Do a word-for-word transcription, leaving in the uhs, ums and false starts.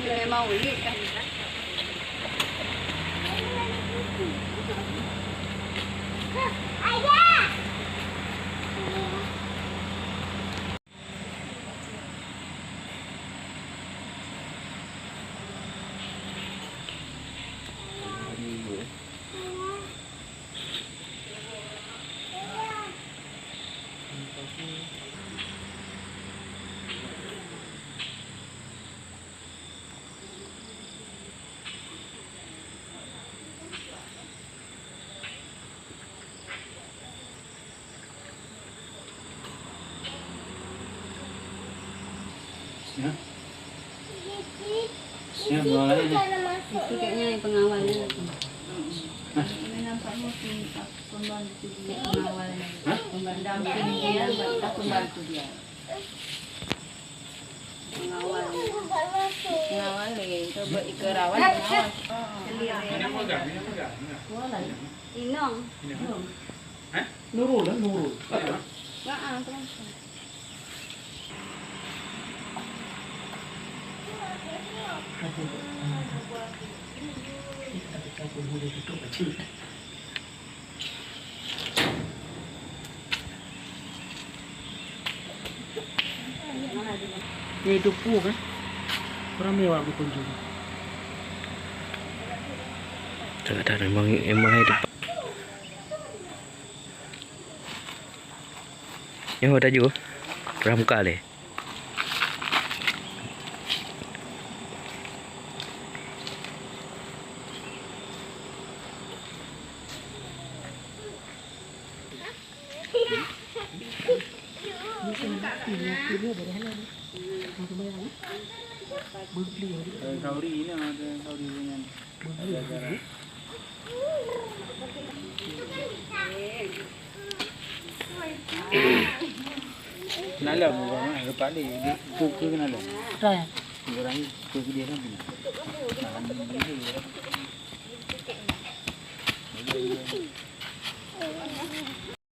Memang ulit kan. Ya. Ya, mulai. Itu kayaknya pengawalnya. Hah? Ini nampaknya pem-, pembantu dia, pengawalnya. Hah? Pendamping dia, entah pembantu dia. Pengawal. Pengawal ni, coba ikerawat pengawal. Inong. Hah? Nurul lah, Nurul. Heeh, terus. Ni duku kan? Ramai orang berkunjung. Tak ada, memang, memang hidup. Nyoe dah ju, ram ka lé. Sauri ni ada sauri dengan. Kenalom orang ah, kepala dia buka kenalom. Dah. Orang itu ke dia kan.